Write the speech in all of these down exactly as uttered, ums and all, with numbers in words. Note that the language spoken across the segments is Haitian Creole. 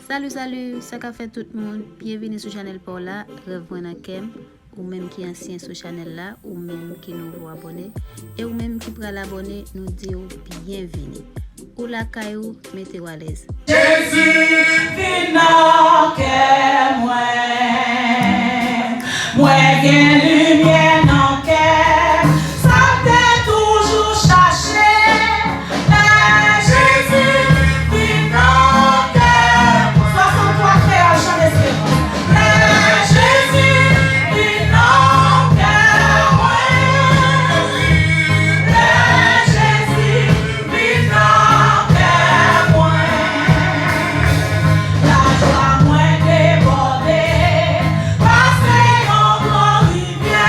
Salut, salut, sa k ap fèt tout moun? Byenvini sou chanèl pa w la, Rèv Mwen Nan Kè M. Ou menm ki ansyen sou chanèl la, ou menm ki nouvo abòne, e ou menm ki pral abòne, nou di w byenvini. Ou lakay ou, mete w alèz. Jezi vin nan kè mwen, mwen gen limyè nan kè m, sa m te toujou chache. Lè Jezi vin nan kè mwen. Swasanntwa kreyòl, chan desperans. Lè Jezi vin nan kè mwen. Lè Jezi vin nan kè mwen. Lajwa mwen debòde, pase yon gran rivyè.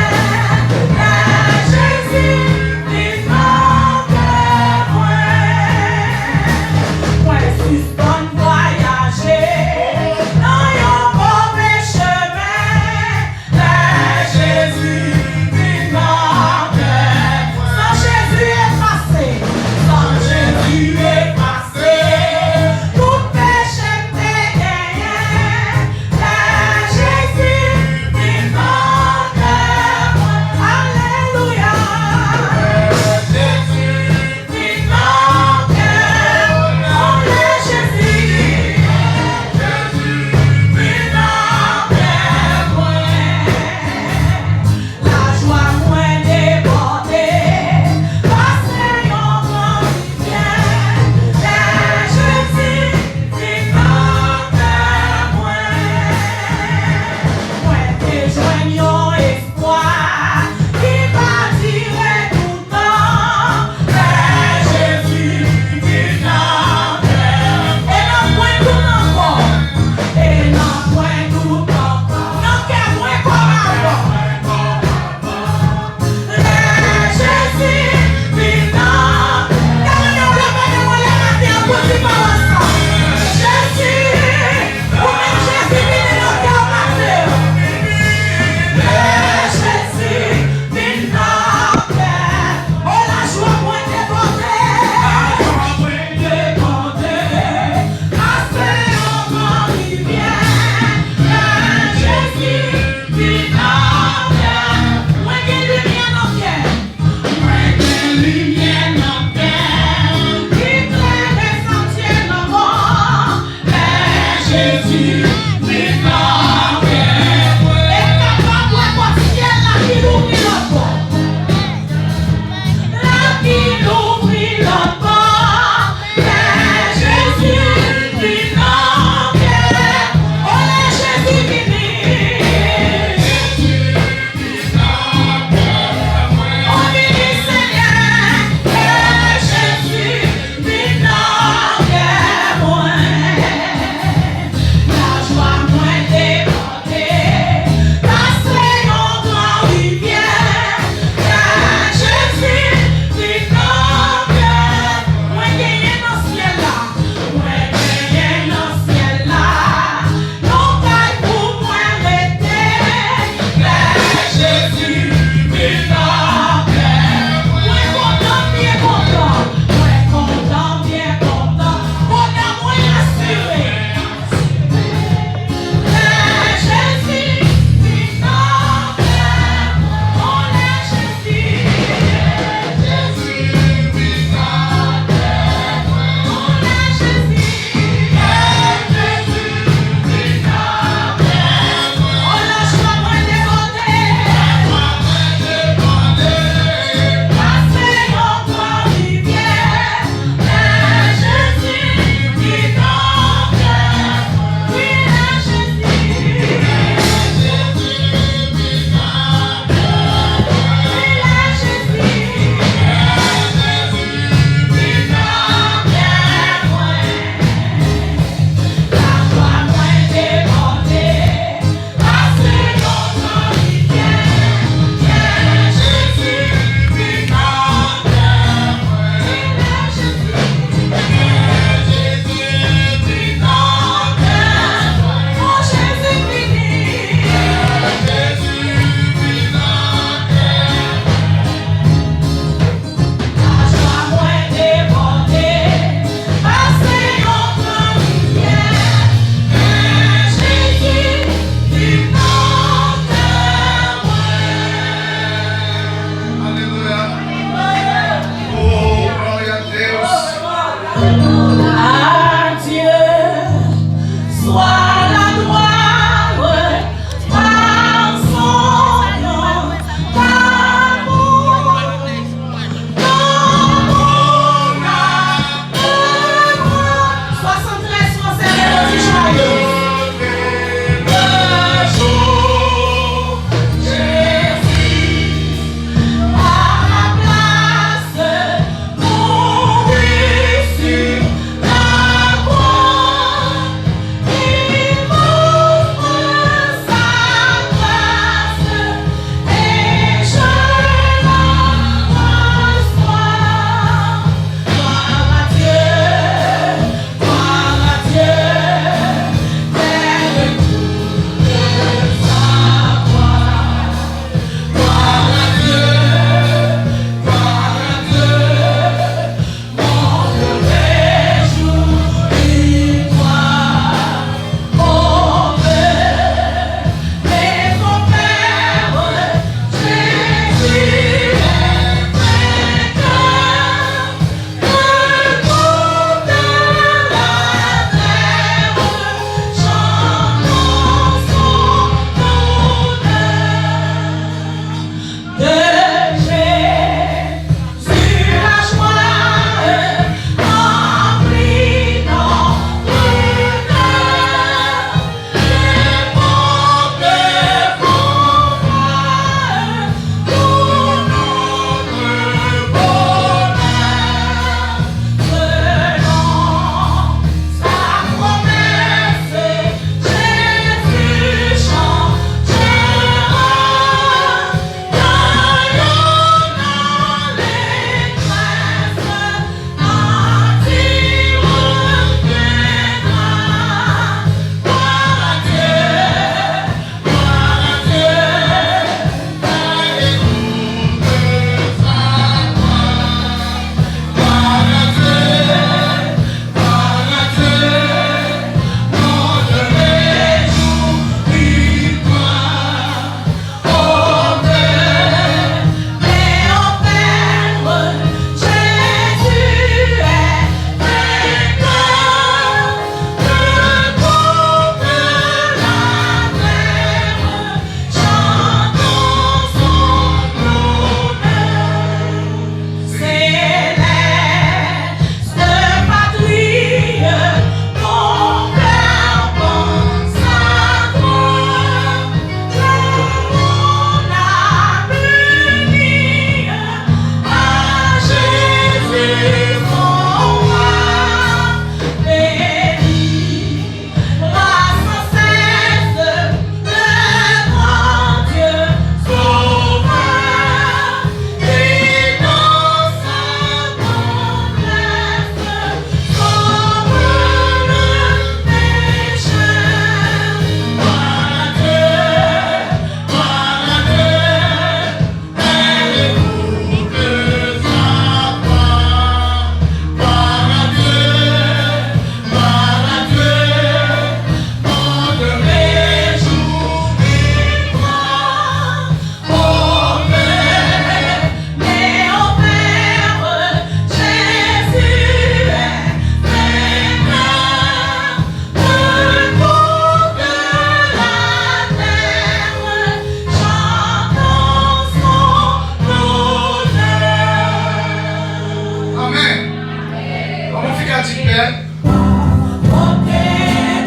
Pote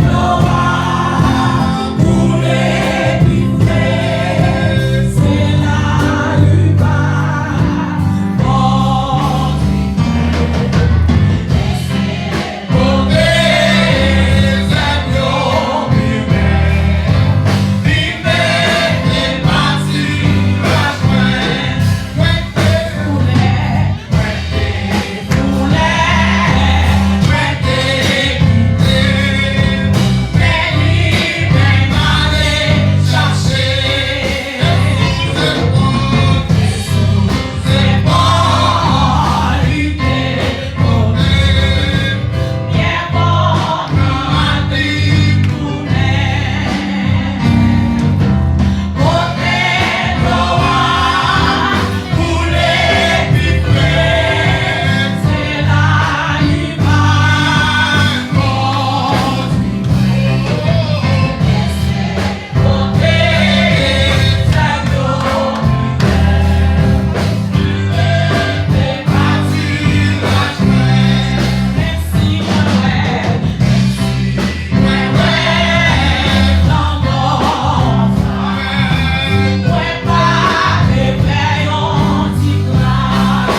dlo a, koule pi fre, se lavi pa Bondye. Pote zèb yo pi bèl, li mete patiraj mwen, mwen te koule. Kote dlo a koule pi fre, se lavi pa Bondye. Kote zèb yo pi bèl, li mete patiraj mwen, menm si mwen wè, menm si mwen wè lanmò, mwen pa te fè yon ti kras.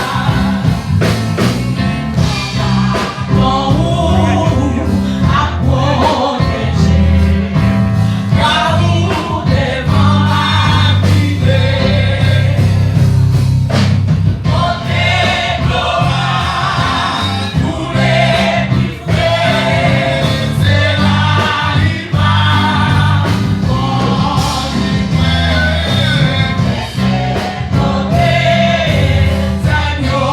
Bon, ou ap pwoteje, ka ou devan m ap gide. Kote dlo a koule pi fre, se lavi pa Bondye mwen. Kote zèb yo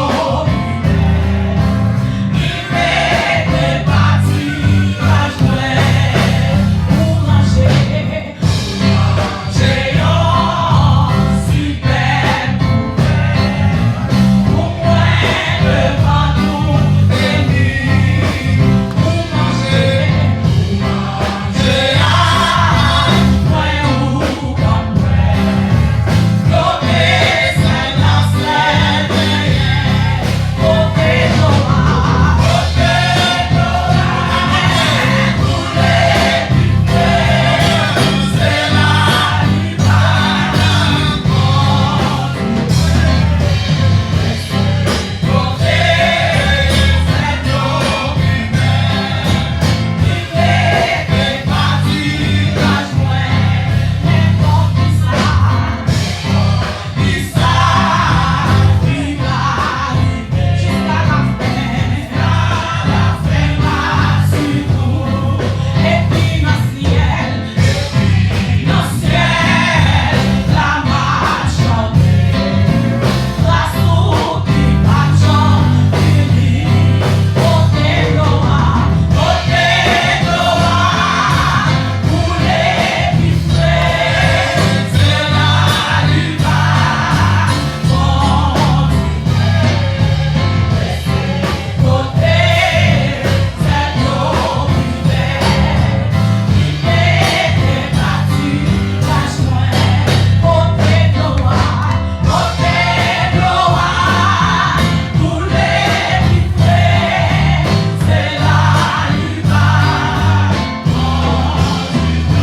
pi bèl, li mete patiraj mwen, pou manje. Manje yon sipè kouvè pou mwen devan tout ènmi. Pou manje, pou manje a, mwen ou konn mwen. Yo bezwen nan sèl genyen. Kote dlo a, kote dlo a koule pi fre, se lavi pa Bondye. Kote zèb yo pi bèl, li mete patiraj mwen, nenpòt kisa. Kisa ki va rive jiska lafen, jiska lafen, mèsi pou epi nan syèl, epi nan syèl la m ap chante. Gras ou ki p ap janm fini. Kote dlo a, kote dlo a koule pi fre, se lavi pa Bondye. Kote zèb yo pi bèl, li mete patiraj mwen. Kote dlo a, kote dlo a koule pi fre, se lavi pa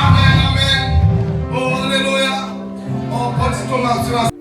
Amèn, amèn. Oh, alelouya. Oh, bon ti Thomas,